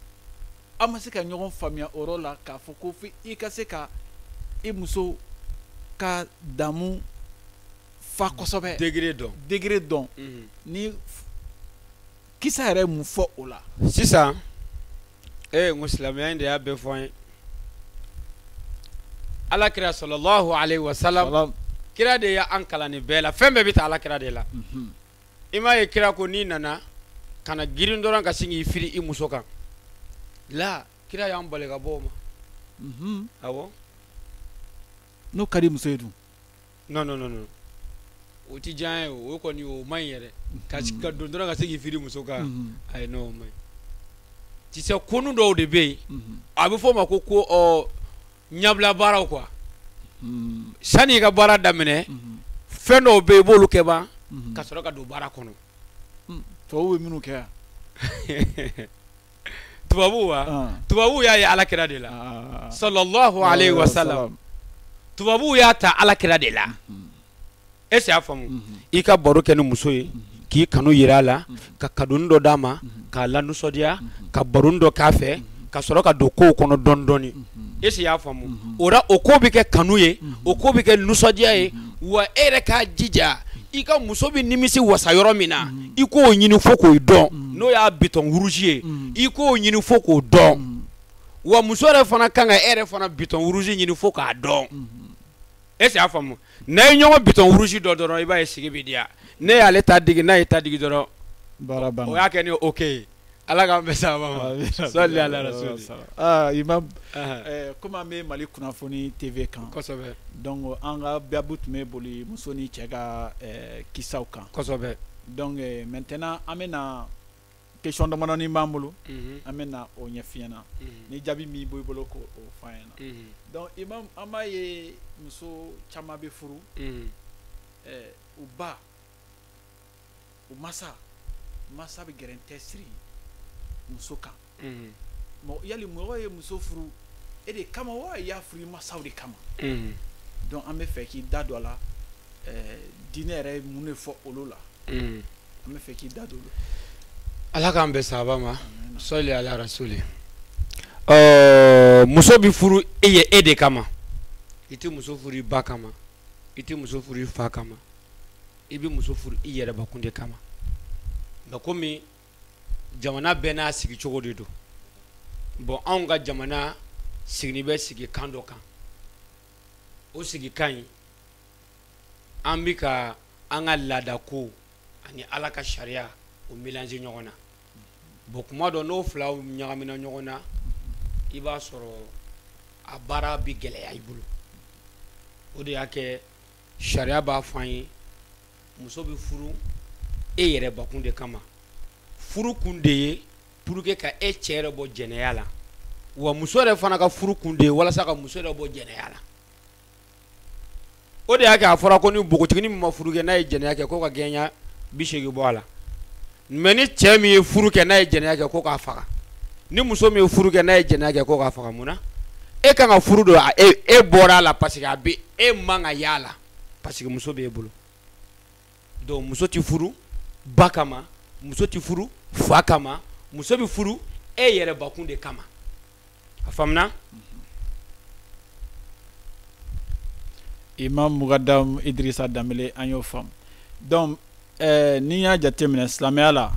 an ma se ka ɲɔgɔn faamuya o yɔrɔ la, k'a fɔ ko fo i ka se ka i muso ka damu fa kosɛbɛ, degré dɔn. Degré dɔn. Ni kisa yɛrɛ ye mun fɔ o la? Sisan n ko silamɛya in de y'a bɛɛ fɔ an ye. Ala kira sallallahu alaihi wa sallam, kira de y'an kalan nin bɛɛ la. Fɛn bɛɛ bɛ taa ala kira de la. I m'a ye, kira ko n'i nana, kana girin dɔrɔn ka sin k'i firi i muso kan la. Kira y'an bali ka bɔ o ma. Awɔ. N'o ka di muso ye dun? Non, non, non, non, o ti diya ye. O kɔni, o man ɲi yɛrɛ ka don dɔrɔn ka se k'i firi muso kan. Ayi, non, o man ɲi. Tu sais, konu dɔw de bɛ yen, a bɛ fɔ o ma ko ɔ ɲɛbila baaraw quoi. Sani i ka baara daminɛ, fɛn dɔw bɛ yen, i b'olu kɛ ban ka sɔrɔ ka don baara kɔnɔ. Tubabuw bɛ minnu kɛ yan. Tubabu wa, tubabu y'a ye Ala kira de la, sallallahu alayhi wa sallam. Tubabu y'a ta Ala kira de la. Est-ce que y'a faamu? I ka baro kɛ ni muso ye, k'i kanu yira a la, ka kadoni dɔ d'a ma, k'a lanisɔndiya, ka baroni dɔ k'a fɛ, ka sɔrɔ ka don kow kɔnɔ dɔɔni dɔɔni. Est-ce que y'a faamu? O la, o ko bɛ kɛ kanu ye, o ko bɛ kɛ nisɔndiya ye. Wa e yɛrɛ k'a jija, i ka muso bɛ nimisi wasa yɔrɔ min na, i k'o ɲini fo k'o dɔn. N'o y'a bouton rouge ye, i k'o ɲini fo k'o dɔn. Wa muso yɛrɛ fana kan ka e yɛrɛ fana bouton rouge ɲini fo k'a dɔn. Est-ce que y'a faamu? N'a ye ɲɔgɔn bouton rouge dɔ dɔrɔn, i b'a ye sigi bɛ diya. Ne y'ale ta digi, n'a ye ta digi dɔrɔn, o y'a kɛ ni ok ye. Ala k'an bɛn sababa ma. Sali ala rasuli. Aa imam, komi an bɛ Mali kunnafoni TV kan. Kosɛbɛ. Donc an ka baabu tun bɛ boli muso ni cɛ ka kisaw kan. Kosɛbɛ. Donc maintenant an bɛna question damadɔni b'an bolo. An bɛna o ɲɛf'i ɲɛna. Ni jaabi min b'i bolo, k'o fɔ an ɲɛna. Donc imam, an b'a ye muso caman bɛ furu. U ba, u masa bɛ gɛrɛntɛ siri muso kan. Yali mɔgɔ ye muso furu e de kama wa, i y'a furu i masaw de kama? Donc an bɛ fɛ k'i da don a la, diinɛ yɛrɛ ye mun de fɔ olu la? An bɛ fɛ k'i da don olu. Ala k'an bɛn sababa ma. Sɔli ala rasuli. Ɔɔ, muso bɛ furu e ye e de kama. I tɛ muso furu i ba kama, i tɛ muso furu i fa kama, i bɛ muso furu i yɛrɛbakun de kama. Mais komi jamana bɛɛ n'a sigi cogo de don, bon, anw ka jamana sigini bɛ sigi kan dɔ kan. O sigikan in, an bɛ ka an ka laadako ani Ala ka sariya o mélanger ɲɔgɔn na. Bon, kuma dɔ, n'o filaw ɲagamina ɲɔgɔn na, i b'a sɔrɔ a baara bɛ gɛlɛya i bolo. O de y'a kɛ sariya b'a fɔ an ye, muso bɛ furu e yɛrɛbakun de kama. Furu kun de ye pour que ka e cɛ yɛrɛ bɔ jɛnɛya la. Wa muso yɛrɛ fana ka furu kun de ye walasa ka muso yɛrɛ bɔ jɛnɛya la. O de y'a kɛ a fɔra ko ni npogotiginin min ma furu kɛ, n'a ye jɛnɛya kɛ, ko ka gɛɲɛ 80 bɔ a la. Mais ni cɛ min ye furu kɛ, n'a ye jɛnɛya kɛ, ko k'a faga. Ni muso min ye furu kɛ, n'a ye jɛnɛya kɛ, ko k'a faga. Mun na? E kan ka furu don, e bɔra a la parce que a bɛ e man ka y'a la, parce que muso b'e bolo. Donc muso tɛ furu ba kama, muso tɛ furu fa kama, muso bɛ furu e yɛrɛbakun de kama. A faamuna? Imam Mugadam Idrissa Danbele, an y'o faamu. Donc n'i y'a jateminɛ silamɛya la,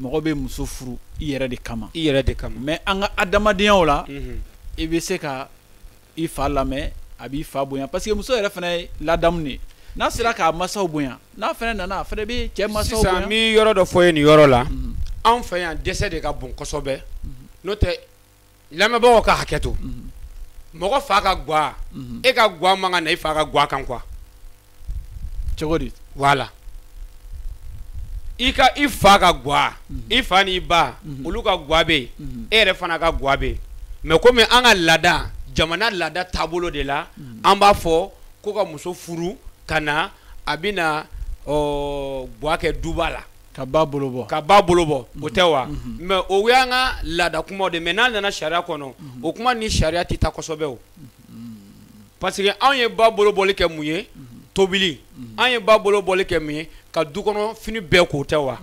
mɔgɔ bɛ muso furu i yɛrɛ de kama. I yɛrɛ de kama. Mais an ka adamadenya la, i bɛ se ka i fa lamɛn, a b'i fa bonya, parce que muso yɛrɛ fana ye ladamu de ye. N'a sera k'a masaw bonya, n'a fana nana, a fana bɛ cɛ masaw bonya. Sisan n bɛ yɔrɔ dɔ fɔ ye nin yɔrɔ la. Anw fɛ yan, dɛsɛ de ka bon kosɛbɛ. N'o tɛ, lamɛnbagaw ka hakɛ to. Mɔgɔ fa ka gwa, e ka gwa man ka na i fa ka gwa kan quoi. Cogo di? Voilà. I ka i fa ka gwa, i fa n'i ba, olu ka gwa bɛ yen, e yɛrɛ fana ka gwa bɛ yen. Mais komi an ka laada, jamana laada taabolo de la, an b'a fɔ ko ka muso furu ka na, a bɛ na gwa kɛ duba la. Ka ba bolo bɔ. Ka ba bolo bɔ, o tɛ wa? Mais o y'an ka laada kumaw de. Mais n'a nana sariya kɔnɔ, o kuma ni sariya tɛ taa kosɛbɛ o. Parce que anw ye ba bolo bɔli kɛ mun ye? Tobili. An ye ba bolo bɔli kɛ mun ye? Ka du kɔnɔ fini bɛɛ ko, tɛ wa?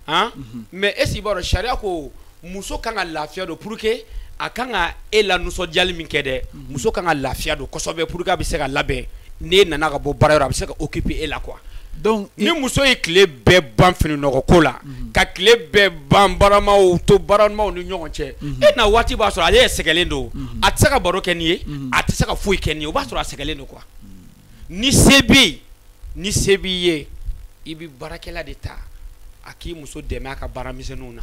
Han? Mais est ce que i b'a dɔn, sariya ko muso kan ka lafiya don pour que a kan ka e la nisɔndiyali min kɛ dɛ, muso kan ka lafiya don kosɛbɛ pour que a bɛ se ka labɛn, n'e nana ka bɔ baara yɔrɔ, a bɛ se ka occuper e la quoi. Donc ni muso ye tile bɛɛ ban fini nɔgɔ ko la, ka tile bɛɛ ban baramaw to baramaw ni ɲɔgɔn cɛ, e na waati b'a sɔrɔ ale yɛrɛ sɛgɛnlen don, a tɛ se ka baro kɛ nin ye, a tɛ se ka foyi kɛ nin ye, o b'a sɔrɔ a sɛgɛnlen don quoi. Ni se bɛ yen, ni se b'i ye, i bɛ baarakɛla de ta a k'i muso dɛmɛ a ka baaramisɛnninw na,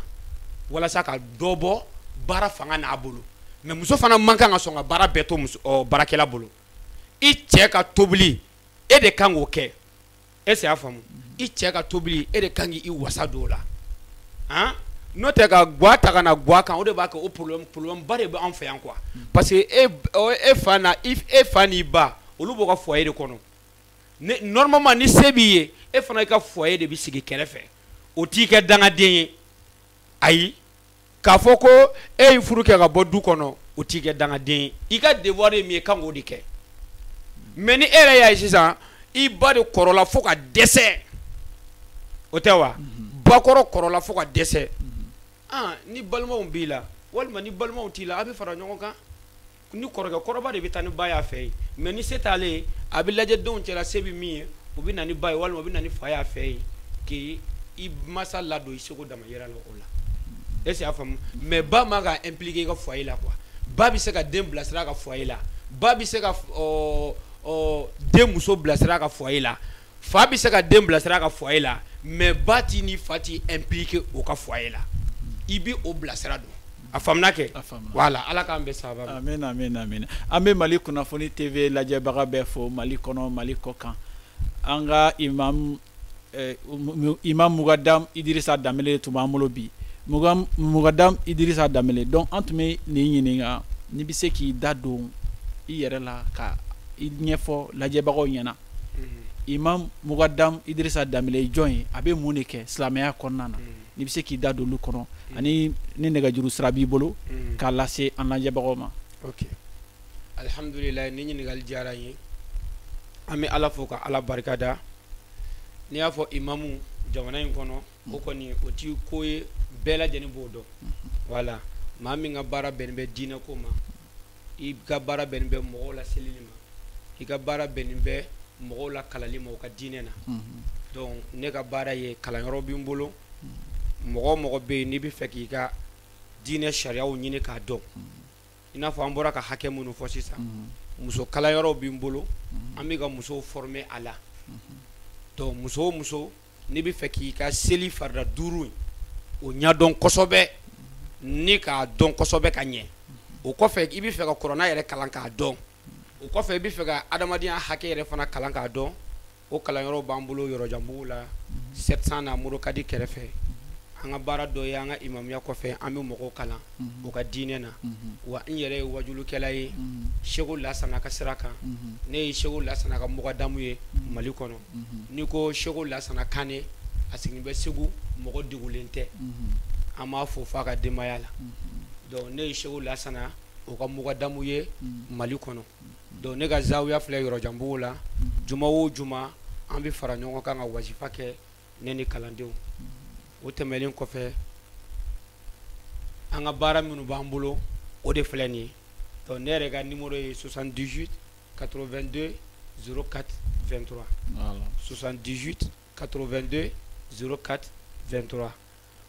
walasa ka dɔ bɔ baara fanga n'a bolo. Mais muso fana man kan ka sɔn ka baara bɛɛ to muso baarakɛla bolo. I cɛ ka tobili, e de kan k'o kɛ. Est-ce que y'a faamu? I cɛ ka tobili, e de kan k'i wasa don o la. Han, n'o tɛ ka gwa ta ka na gwa kan, o de b'a kɛ o problème ba de bɛ anw fɛ yan quoi. Parce que e fa na, e fa n'i ba, olu b'o ka foyer de kɔnɔ. Normalement ni se b'i ye, e fana i ka foyer de bɛ sigi kɛrɛfɛ. O t'i kɛ dangaden ye, ayi. K'a fɔ ko e ye furu kɛ ka bɔ du kɔnɔ, o t'i kɛ dangaden ye. I ka devoir ye min ye, i kan k'o de kɛ. Mais ni e yɛrɛ y'a ye sisan, i ba de kɔrɔla fo ka dɛsɛ, o tɛ wa? Bakɔrɔ kɔrɔla fo ka dɛsɛ. Ah, ni balimaw b'i la walima ni balimaw t'i la, a bɛ fara ɲɔgɔn kan. Ni kɔrɔkɛ kɔrɔba de bɛ taa ni ba y'a fɛ yen, mais ni se t'ale ye, a bɛ lajɛ denw cɛla, se bɛ min ye, o bɛ na ni ba ye walima o bɛ na ni fa y'a fɛ yen, k'i i masa ladon i seko damayira la o la. Est ce que y'a faamu? Mais ba man ka impliquer i ka foyer la quoi. Ba bɛ se ka den bilasira a ka foyer la, ba bɛ se ka ɔ ɔ den muso bilasira a ka foyer la, fa bɛ se ka den bilasira a ka foyer la, mais ba t'i ni fa t'i impliquer o ka foyer la. I bɛ o bilasira don. A faamuna kɛ? A faamuna. Voilà, Ala k'an bɛn sababa ma. Amin, amin, amin. An bɛ Mali Kunnafoni TV lajɛbaga bɛɛ fo, Mali kɔnɔ, Mali kɔ kan. An ka imam Mugadam Idirisa Danbele tun b'an bolo bi. Mugadam Idirisa Danbele, donc an tun bɛ nin ɲininka, n'i bɛ se k'i da don i yɛrɛ la ka i ɲɛfɔ lajɛbagaw ɲɛna. Imam Mugadam Idirisa Danbele ye jɔn ye? A bɛ mun de kɛ silamɛya kɔnɔna na? N'i bɛ se k'i da don olu kɔnɔ, ani ni nɛgɛjuru sira b'i bolo k'a lase an lajɛbagaw ma. Ok, alihamdulilayi, ni ɲininkali diyara n ye. An bɛ Ala fo ka Ala barikada. N'i y'a fɔ imamu jamana in kɔnɔ, o kɔni o ti ko ye, bɛɛ lajɛlen b'o dɔn. Voilà, maa min ka baara bɛnnen bɛ diinɛ ko ma, i ka baara bɛnnen bɛ mɔgɔw la selili ma, i ka baara bɛnnen bɛ mɔgɔw la kalali ma u ka diinɛ na. Donc ne ka baara ye, kalanyɔrɔ bɛ n bolo. Mɔgɔ o mɔgɔ bɛ yen n'i bɛ fɛ k'i ka diinɛ sariyaw ɲini k'a dɔn, i n'a fɔ an bɔra ka hakɛ minnu fɔ sisan, muso kalanyɔrɔw bɛ n bolo, an bɛ ka musow former a la. Donc muso o muso n'i bɛ fɛ k'i ka seli farida 5 in o ɲɛdɔn kosɛbɛ, ni k'a dɔn kosɛbɛ ka ɲɛ, o kɔfɛ i bɛ fɛ ka kuranɛ yɛrɛ kalan k'a dɔn, o kɔfɛ i bɛ fɛ ka adamadenya hakɛ yɛrɛ fana kalan k'a dɔn, o kalanyɔrɔw b'an bolo Yɔrɔjanbugu la, 700 na, Morokadi kɛrɛfɛ. An ka baara dɔ ye, an ka imamuya kɔfɛ, an bɛ mɔgɔw kalan u ka diinɛ na. Wa n yɛrɛ ye wajulukɛla ye Seko Lasana ka sira kan. Ne ye Seko Lasana ka mɔgɔdamu ye Mali kɔnɔ. N'i ko Seko Lasana Kane, a sigilen bɛ Segu, mɔgɔ degulen tɛ, an b'a fo f'a ka denbaya la. Donc ne ye Seko Lasana o ka mɔgɔdamu ye Mali kɔnɔ. Donc ne ka zawiya filɛ Yɔrɔjanbugu la. Juma o juma, an bɛ fara ɲɔgɔn kan ka wajifa kɛ, ne ni kalandenw. O tɛmɛnen kɔfɛ, an ka baara minnu b'an bolo, o de filɛ nin ye. Donc ne yɛrɛ ka numéro ye 78 82 04 23. 78 82 04 23.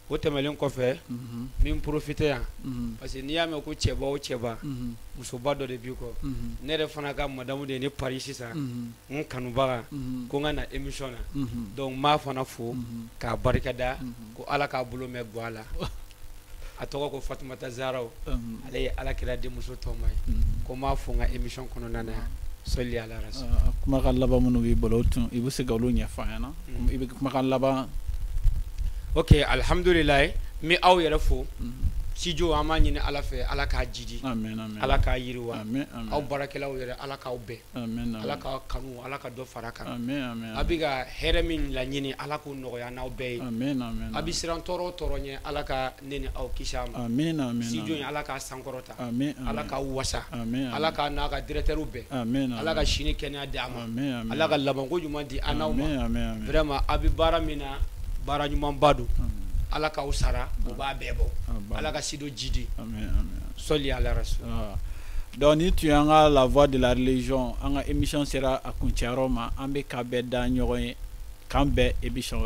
O tɛmɛnen kɔfɛ, n bɛ n profiter yan, parce que n'i y'a mɛn ko cɛba o cɛba, musoba dɔ de b'i kɔ. Ne yɛrɛ fana ka madame de ye ne pari sisan, n kanubaga, ko n ka na émission na. Donc n b'a fana fo k'a barikada, ko Ala k'a bolo mɛn ga la. A tɔgɔ ko Fatumata Zaraw, ale ye Ala kira denmuso tɔma ye. Ko n b'a fo n ka émission kɔnɔna na yan. Sɔli ala rasul. Kumakan laban minnu b'i bolo, o tun i bɛ se ka olu ɲɛfɔ an ɲɛna, i bɛ kumakan laban. Ok, alihamudulilayi, n bɛ aw yɛrɛ fo. Studio, an b'a ɲini Ala fɛ, Ala k'a jidi, Ala k'a yiriwa. Aw baarakɛlaw yɛrɛ, Ala k'aw bɛn, Ala k'aw kanu, Ala ka dɔ fara kan. A bɛ ka hɛrɛ min laɲini, Ala k'o nɔgɔya n'aw bɛɛ ye. A bɛ siran tɔɔrɔ o tɔɔrɔ ɲɛ, Ala ka ne ni aw kisi a ma. Studio in, Ala k'a sankɔrɔta, Ala k'aw wasa, Ala k'a n'a ka directeur bɛn, Ala ka sini kɛnɛya di a ma, Ala ka labanko ɲuman di an n'aw ma. Vraiment, a bɛ baara min na, baara ɲumanba don. Ala k'aw sara, o b'a bɛɛ bɔ. Ala ka studio jidi. Sɔli ala rasul. Donc ni tun y'an ka La Voix de la Religion, an ka émission sera a kuncɛyɔrɔ ma. An bɛ ka bɛɛ da ɲɔgɔn ye, k'an bɛn émission.